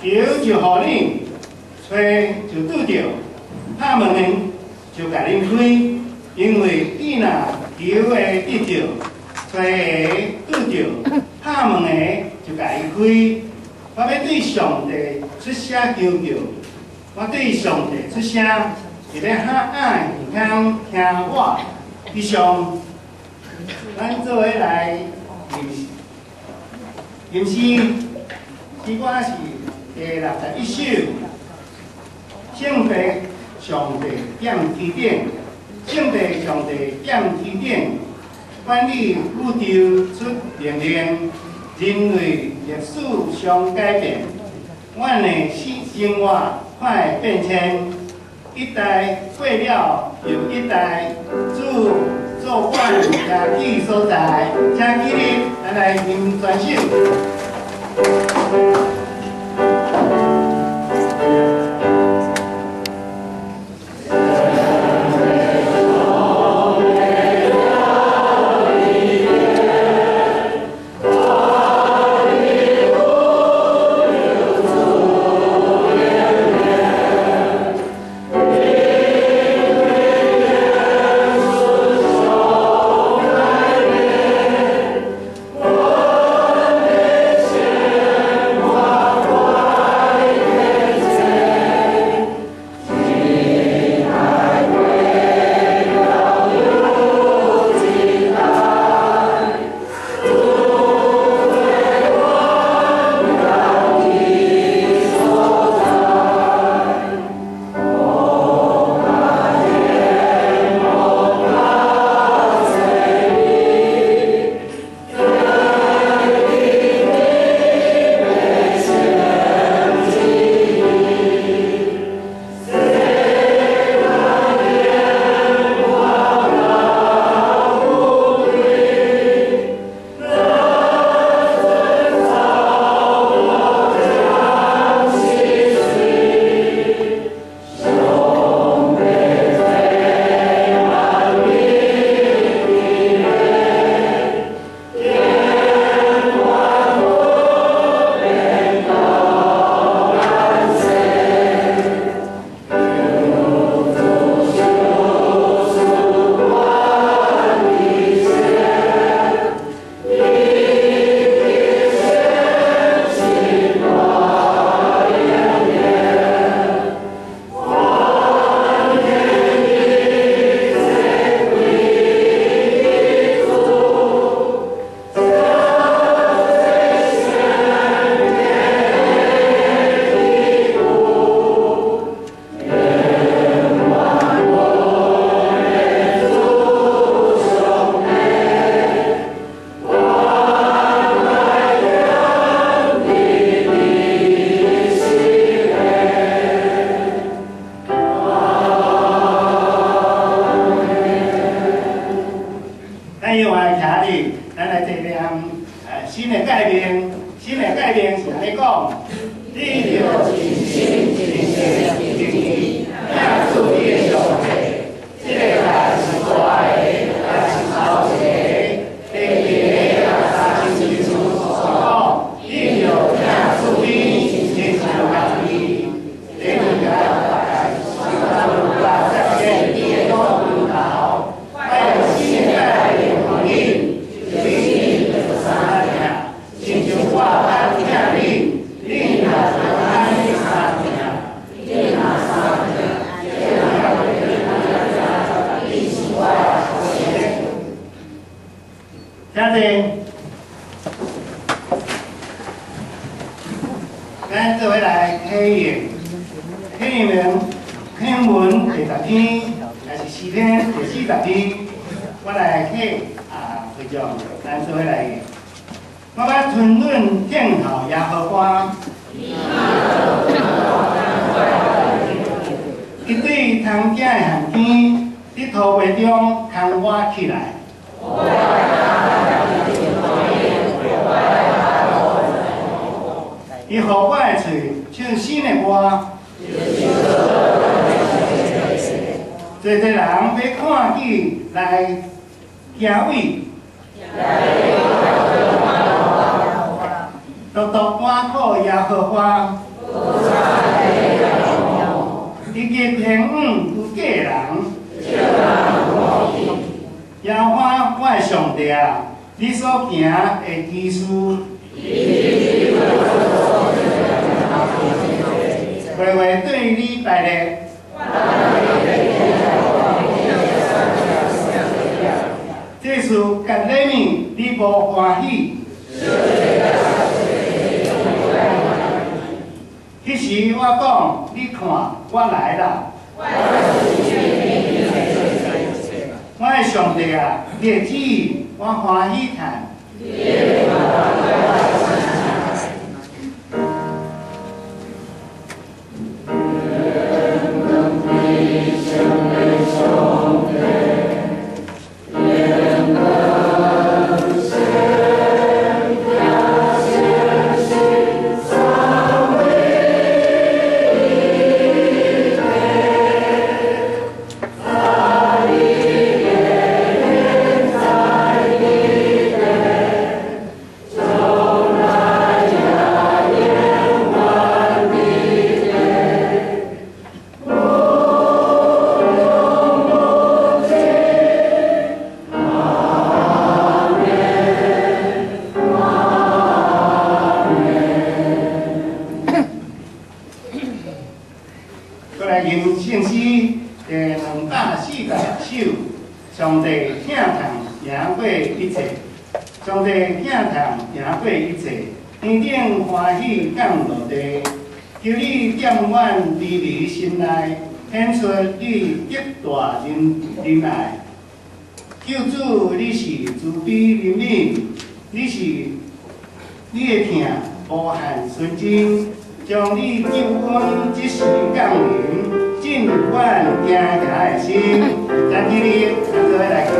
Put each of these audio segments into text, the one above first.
求就予恁，揣就拄著，拍門就共恁開，因為你若求的得著，揣的拄著，拍門的就共伊開。我欲對上帝出聲求叫，我對上帝出聲，佇咧黑暗耳空聽我。以上，咱做伙來吟吟詩，詩歌是第61首，聖父上帝踮天頂，聖父上帝踮天頂，管理宇宙出命令，人類歷史常改變，阮的生活快變遷，一代過了又一代，主做管徛起所在，請起立，咱來吟全首。咱用來徛哩，咱來這念新的誡命，新的誡命是按呢講，你著盡心、盡性、盡意，疼主你的上帝。這个誡是大的，也是頭一个。第二个也相親像，是講你著疼主你親像家己。第二个是實踐你的祖頭，我用新的誡命予恁，就是恁相疼，親像我捌疼恁，恁也著按呢相疼。請坐。咱做伙來啟用，啟用經文第10篇，也是詩篇第40篇，我來啟啊，會長，咱做伙來。我欲吞忍等候耶和華，伊對通行的陷坑，佇塗地中牽我起來。伊予我的喙唱新的歌，濟濟人欲看見來敬畏，獨獨倚靠耶和華。日日天遠不過人。耶和華我的上帝啊，你所行的奇事，話話對你拜禮。這事佮禮物，你無歡喜。彼時我講，你看，我來啦。我的上帝啊，你的旨意我歡喜趁。過來吟聖詩第246首，上帝疼痛贏過一切，上帝疼痛贏過一切，天頂歡喜降落地，求你踮阮卑微心內，顯出你極大仁仁愛。救主，你是慈悲憐憫，你是你的疼無限純真，將你救恩這時降臨，進阮驚驚的心。咱起立，咱做伙來唱。耶。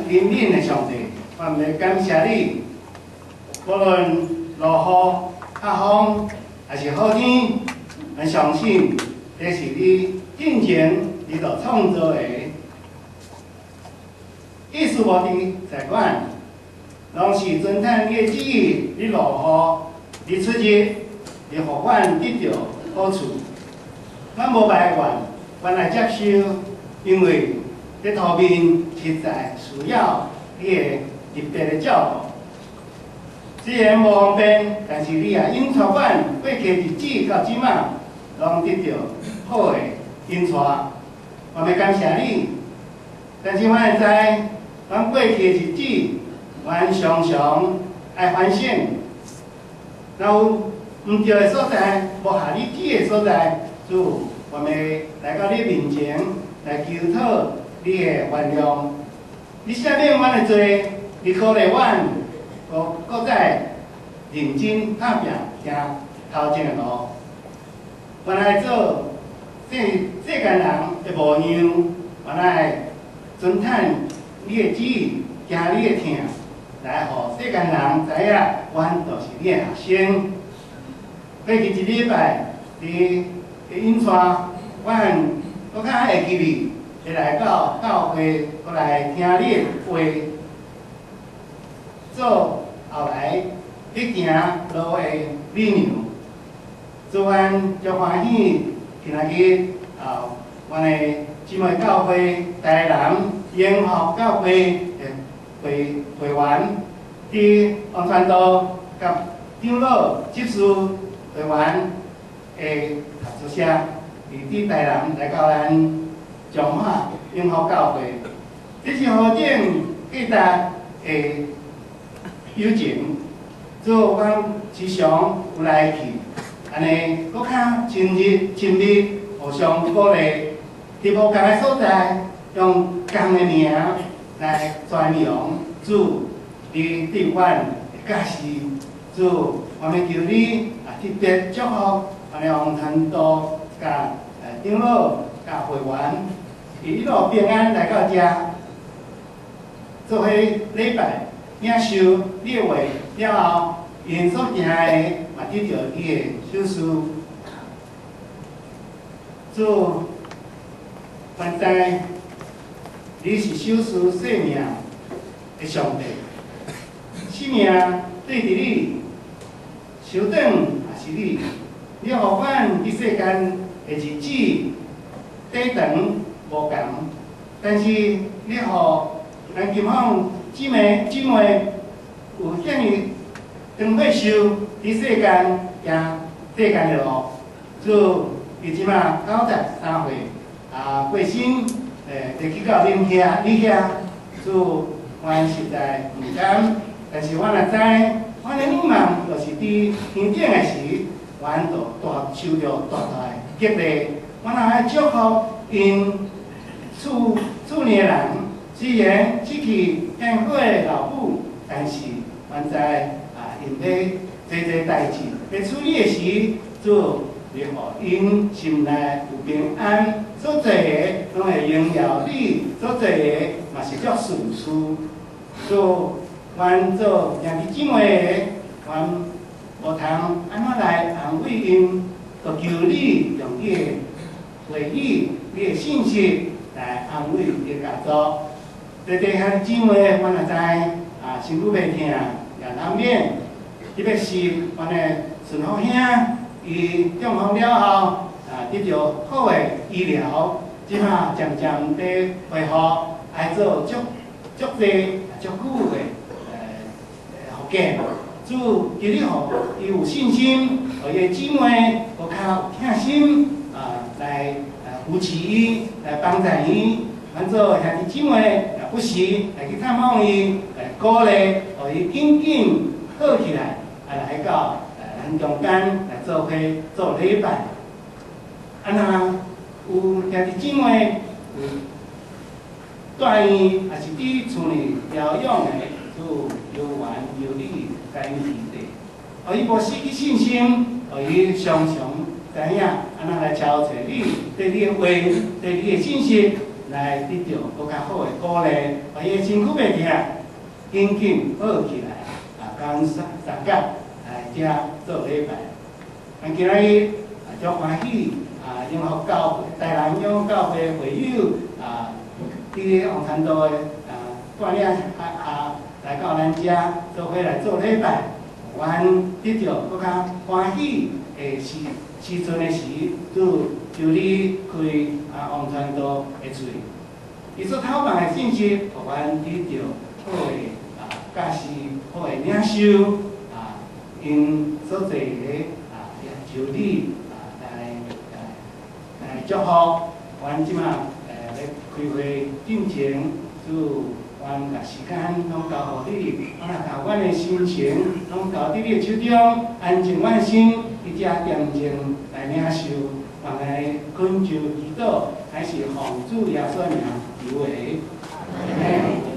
憐憫的上帝，我們感謝你。無論落雨、打風，還是好天，阮相信這是你進前你所創造的。意思無佇在管，攏是遵趁你的旨意，你落雨，你出入，你予阮得著好處。咱無埋怨，阮來接受，因為這塗面實在需要你的特別的照顧。雖然無方便，但是你也引帶阮過去日子到這馬，攏得著好的引帶。我欲感謝你，但是阮會知，阮過去的日子，阮常常愛反省，若有毋對的所在，無合你旨的所在，主，我們來到你面前來求討你的原諒。你赦免阮的罪，你鼓勵阮，閣閣再認真打拼行頭前的路。阮愛做世世間人的模樣，阮愛遵趁你的旨意，行你的疼，來予世間人知影，阮就是你的學生。過去一禮拜，你的引帶，阮閣較會記得，會來到教會，閣來聽你的話，做後來去行路的理由。主，阮足歡喜，今仔日啊，阮的姊妹教會台南榮福教會的會會員，佇王傳道佮長老執事會員的合作社，佇台南來到咱彰化榮福教會，這是何等價值的友情！主，阮時常有來去，按呢閣較親熱親密，互相鼓勵。佇無仝的所在，用仝的名來傳揚主，你對阮的教示。主，我們求你啊，特別祝福阮的王傳道、佮長老、佮會員，一路平安來到遮，做伙禮拜，領受你的話了後，𪜶所行的嘛得著你的賞賜。主，阮知你是守持生命的上帝，生命對佇你手掌也是你，你予阮佇世間的日子短長無仝，但是你予咱金鳳姊妹姊妹有遐爾長歲壽佇世間行世間的路，主，伊這馬93歲，啊過身，就去到恁遐你遐，主，阮實在毋甘，但是阮也知，阮的仰望就是佇天頂的時，阮就大受著大大的激勵。阮也愛祝福𪜶厝厝裡的人，雖然失去健好的老母，但是阮知啊，𪜶欲濟濟代誌欲處理的時，主，你予𪜶心內有平安，所做的攏會榮耀你，所做的嘛是足順遂。主，阮做兄弟姊妹的，阮無通按怎來安慰𪜶，就求你用你的話語、你的信息來安慰伊家族。弟弟兄姊妹，阮也知啊，身軀袂疼也難免，特別是阮的順福兄，伊中風了後啊，得著好的醫療，這馬漸漸佇恢復，愛做足足濟足久的復健。主，求你予伊有信心，予伊的姊妹閣較有疼心啊，來扶持伊，來幫助伊。阮做兄弟姊妹也不時來去探望伊，來鼓勵，予伊緊緊好起來，啊來到咱中間來做伙做禮拜。啊，若有兄弟姊妹有住院，抑是佇厝裡療養的，主求援求你共𪜶提攜，予伊無失去信心，予伊常常知影按怎來朝揣你，對你的話，對你的信息，來得著閣較好的鼓勵，予伊的身軀袂疼，緊緊好起來，啊，感恩三甲來遮做禮拜。咱今仔日啊，足歡喜啊，永福教會台南永福教會會友啊，佇王傳道的啊帶領啊來到咱遮做伙來做禮拜，阮得著閣較歡喜的時時陣的時，主求你開啊王傳道的喙，伊所透放的信息，予阮得著好的啊教示，好的領受啊，𪜶所做的啊，也求你啊來來祝福阮這馬咧開會進前，主，阮共時間攏交予你，阮也共阮的心情攏交佇你的手中，安靜阮心，佇遮恬靜來領受，願來懇求祈禱，乃是奉主耶穌名求的。阿們。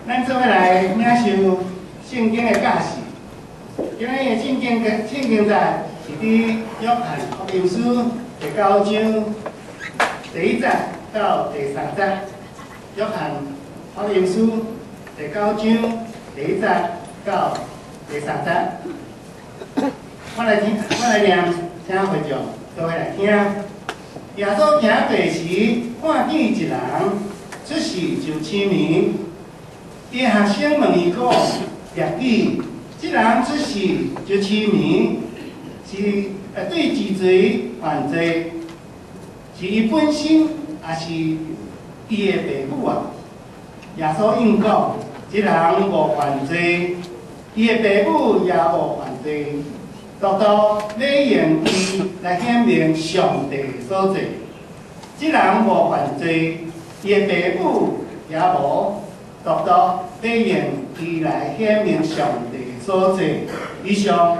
咱做伙來領受聖經的教示。今日的聖經聖經節是佇約翰福音書第九章第一節到第三節。約翰福音書第九章第一節到第三節。我來聽，我來念，請會眾做伙來聽。耶穌行過時，看見一人出世就痴迷。伊學生問伊講：掠記，這人出世就痴迷，是對誰罪犯罪？是伊本身，抑是伊的爸母啊？耶穌應講：這人無犯罪，伊的爸母也無犯罪，獨獨欲用伊來顯明上帝所做。這人無犯罪，伊的爸母也無。獨獨欲用伊來顯明上帝所做。以上